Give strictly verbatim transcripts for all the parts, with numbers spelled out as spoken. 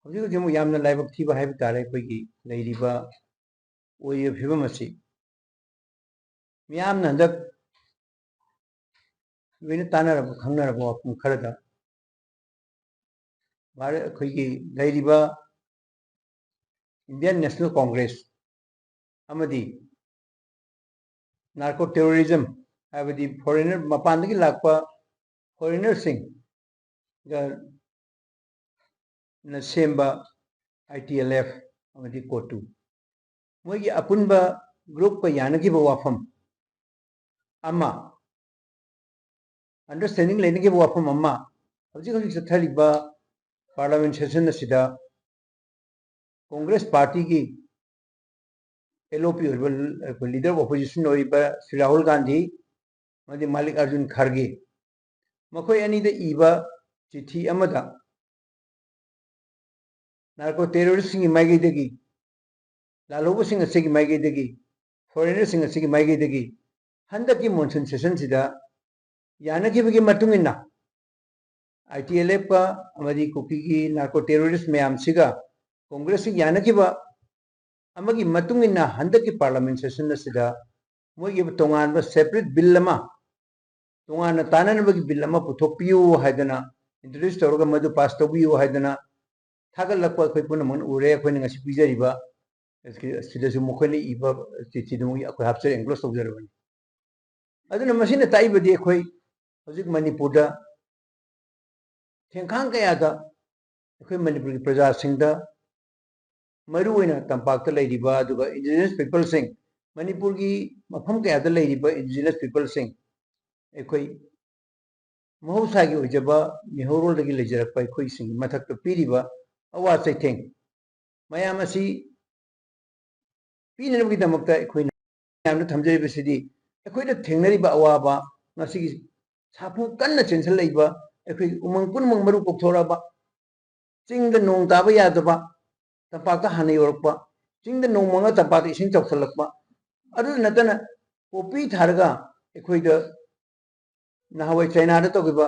ꯍꯧꯖꯤꯛ ꯍꯧꯖꯤꯛ ꯑꯃꯨꯛ ꯌꯥꯝꯅ ꯂꯥꯏꯕꯛ ꯊꯤꯕ ꯍꯥꯏꯕ ꯇꯥꯔꯦ꯫ ꯑꯩꯈꯣꯏꯒꯤ ꯂꯩꯔꯤꯕ ꯑꯣꯏꯔꯤꯕ ꯐꯤꯕꯝ ꯑꯁꯤ ꯃꯤꯌꯥꯝꯅ ꯍꯟꯗꯛ ꯂꯣꯏꯅ ꯇꯥꯟꯅꯔꯕ, ꯈꯪꯅꯔꯕ ꯋꯥꯐꯝ ꯈꯔꯗ ꯚꯥꯔꯠ, ꯑꯩꯈꯣꯏꯒꯤ ꯂꯩꯔꯤꯕ Indian National Congress ꯑꯃꯗꯤ narco terrorism, ꯍꯥꯏꯕꯗꯤ foreigner, ꯃꯄꯥꯟꯗꯒꯤ ꯂꯥꯛꯄ foreignerꯁꯤꯡꯒ ꯅ ꯁꯦꯝꯕ I T L F ꯑꯃꯗꯤ COTU, ꯃꯣꯏꯒꯤ ꯑꯄꯨꯟꯕ groupꯀ ꯌꯥꯅꯈꯤꯕ ꯋꯥꯐꯝ ꯑꯃ, understanding ꯂꯩꯅꯈꯤꯕ ꯋꯥꯐꯝ ꯑꯃ, ꯍꯧꯖꯤꯛ ꯍꯧꯖꯤꯛ ꯆꯠꯊꯔꯤꯕ parliament session ꯑꯁꯤꯗ Congress partyꯒꯤ L O P ꯑꯣꯏꯕ, ꯑꯩꯈꯣꯏ leader of opposition ꯑꯣꯏꯔꯤꯕ ꯁ꯭ꯔꯤ ꯔꯥꯍꯨꯜ ꯒꯥꯟꯙꯤ ꯑꯃꯗꯤ ꯃꯥꯂꯤꯛ ꯑꯔꯖꯨꯟ ꯈꯔꯒꯦ, ꯃꯈꯣꯏ ꯑꯅꯤꯗ ꯏꯕ ꯆꯤꯊꯤ ꯑꯃꯗ narco terroristꯁꯤꯡꯒꯤ ꯃꯥꯏꯀꯩꯗꯒꯤ, ꯂꯥꯜꯍꯧꯕꯁꯤꯡ ꯑꯁꯤꯒꯤ ꯃꯥꯏꯀꯩꯗꯒꯤ, foreignerꯁꯤꯡ ꯑꯁꯤꯒꯤ ꯃꯥꯏꯀꯩꯗꯒꯤ ꯍꯟꯗꯛꯀꯤ monsoon sessionꯁꯤꯗ ꯌꯥꯅꯈꯤꯕꯒꯤ ꯃꯇꯨꯡ ꯏꯟꯅ I T L Fꯀ ꯑꯃꯗꯤ ꯀꯨꯀꯤꯒꯤ narco terrorist ꯃꯌꯥꯝꯁꯤꯒ Congressꯀ ꯌꯥꯅꯈꯤꯕ ꯑꯃꯒꯤ ꯃꯇꯨꯡ ꯏꯟꯅ ꯍꯟꯗꯛꯀꯤ parliament session ꯑꯁꯤꯗ ꯃꯣꯏꯒꯤ ꯇꯣꯉꯥꯟꯕ separate bill ꯑꯃ, ꯇꯣꯉꯥꯟꯅ ꯇꯥꯟꯅꯅꯕꯒꯤ bill ꯑꯃ ꯄꯨꯊꯣꯛꯄꯤꯌꯨ ꯍꯥꯏꯗꯅ introduce ꯇꯧꯔꯒ ꯃꯗꯨ pass ꯇꯧꯕꯤꯌꯨ ꯍꯥꯏꯗꯅ ꯊꯥꯒꯠꯂꯛꯄ ꯑꯩꯈꯣꯏ ꯄꯨꯝꯅꯃꯛꯅ ꯎꯔꯦ꯫ ꯑꯩꯈꯣꯏꯅ ꯉꯁꯤ ꯄꯤꯖꯔꯤꯕ ꯁꯤꯗꯁꯨ ꯃꯈꯣꯏꯅ ꯏꯕ ꯆꯤꯊꯤꯗꯨ ꯑꯩꯈꯣꯏ ꯍꯥꯞꯆꯔꯦ, enclose ꯇꯧꯖꯔꯕꯅꯤ꯫ ꯑꯗꯨꯅ ꯃꯁꯤꯅ ꯇꯥꯛꯏꯕꯗꯤ ꯑꯩꯈꯣꯏ ꯍꯧꯖꯤꯛ ꯃꯅꯤꯄꯨꯔꯗ ꯊꯦꯡꯈꯥꯡ ꯀꯌꯥꯗ ꯑꯩꯈꯣꯏ ꯃꯅꯤꯄꯨꯔꯒꯤ ꯄ꯭ꯔꯖꯥꯁꯤꯡꯗ, ꯃꯔꯨꯑꯣꯏꯅ ꯇꯝꯄꯥꯛꯇ ꯂꯩꯔꯤꯕ ꯑꯗꯨꯒ indigenous peopleꯁꯤꯡ, ꯃꯅꯤꯄꯨꯔꯒꯤ ꯃꯐꯝ ꯀꯌꯥꯗ ꯂꯩꯔꯤꯕ indigenous peopleꯁꯤꯡ, ꯑꯩꯈꯣꯏ ꯃꯍꯧꯁꯥꯒꯤ ꯑꯣꯏꯖꯕ ꯃꯤꯍꯧꯔꯣꯜꯗꯒꯤ ꯂꯩꯖꯔꯛꯄ ꯑꯩꯈꯣꯏꯁꯤꯡꯒꯤ ꯃꯊꯛꯇ ꯄꯤꯔꯤꯕ ꯑꯋꯥ ꯆꯩꯊꯦꯡ ꯃꯌꯥꯝ ꯑꯁꯤ ꯄꯤꯅꯅꯕꯒꯤꯗꯃꯛꯇ ꯑꯩꯈꯣꯏꯅ ꯃꯌꯥꯝꯗ ꯊꯝꯖꯔꯤꯕꯁꯤꯗꯤ, ꯑꯩꯈꯣꯏꯅ ꯊꯦꯡꯅꯔꯤꯕ ꯑꯋꯥꯕ, ꯉꯁꯤꯒꯤ ꯁꯥꯐꯨ ꯀꯟꯅ ꯆꯦꯟꯁꯤꯜꯂꯛꯏꯕ, ꯑꯩꯈꯣꯏꯒꯤ ꯎꯃꯪ ꯄꯨꯝꯅꯃꯛ ꯃꯔꯨ ꯀꯣꯛꯊꯣꯔꯛꯑꯕ, ꯆꯤꯡꯗ ꯅꯣꯡ ꯇꯥꯕ ꯌꯥꯗꯕ, ꯇꯝꯄꯥꯛꯇ ꯍꯥꯟꯅ ꯌꯧꯔꯛꯄ, ꯆꯤꯡꯗ ꯅꯣꯡ ꯃꯪꯉ ꯇꯝꯄꯥꯛꯇ ꯏꯁꯤꯡ ꯆꯥꯎꯁꯤꯜꯂꯛꯄ, ꯑꯗꯨꯗ ꯅꯠꯇꯅ ꯄꯣꯄꯤ ꯊꯥꯔꯒ ꯑꯩꯈꯣꯏꯗ ꯅꯍꯥꯟꯋꯥꯏ ꯆꯩꯅꯥꯗ ꯇꯧꯈꯤꯕ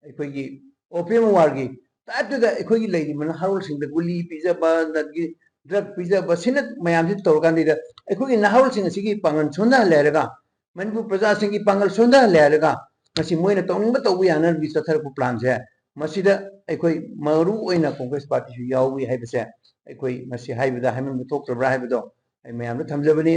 ꯑꯩꯈꯣꯏꯒꯤ opium warꯒꯤ ꯇꯥꯏꯞꯇꯨꯗ ꯑꯩꯈꯣꯏꯒꯤ ꯂꯩꯔꯤꯕ ꯅꯍꯥꯔꯣꯜꯁꯤꯡꯗ ꯒꯨꯂꯤ ꯄꯤꯖꯕ, ꯑꯗꯒꯤ ꯗ꯭ꯔꯒ ꯄꯤꯖꯕ, ꯁꯤꯅ ꯃꯌꯥꯝꯁꯤ ꯇꯧꯔꯀꯥꯟꯁꯤꯗ ꯑꯩꯈꯣꯏꯒꯤ ꯅꯍꯥꯔꯣꯜꯁꯤꯡ ꯑꯁꯤꯒꯤ ꯄꯥꯡꯒꯜ ꯁꯣꯟꯊꯍꯜꯂꯦ ꯍꯥꯏꯔꯒ, ꯃꯅꯤꯄꯨꯔ ꯄ꯭ꯔꯖꯥꯁꯤꯡꯒꯤ ꯄꯥꯡꯒꯜ ꯁꯣꯟꯊꯍꯜꯂꯦ ꯍꯥꯏꯔꯒ ꯉꯁꯤ ꯃꯣꯏꯅ ꯇꯧꯅꯤꯡꯕ ꯇꯧꯕ ꯌꯥꯅꯕꯒꯤ ꯆꯠꯊꯔꯛꯄ ꯄ꯭ꯂꯥꯟꯁꯦ, ꯃꯁꯤꯗ ꯑꯩꯈꯣꯏ ꯃꯔꯨ ꯑꯣꯏꯅ ꯀꯣꯡꯒ꯭ꯔꯦꯁ ꯄꯥꯔꯇꯤꯁꯨ ꯌꯥꯎꯏ ꯍꯥꯏꯕꯁꯦ ꯑꯩꯈꯣꯏ ꯉꯁꯤ ꯍꯥꯏꯕꯗ ꯍꯥꯏꯃꯟꯕ ꯊꯣꯛꯇ꯭ꯔꯕ꯭ꯔꯥ ꯍꯥꯏꯕꯗꯣ ꯑꯩ ꯃꯌꯥꯝꯗ ꯊꯝꯖꯕꯅꯤ꯫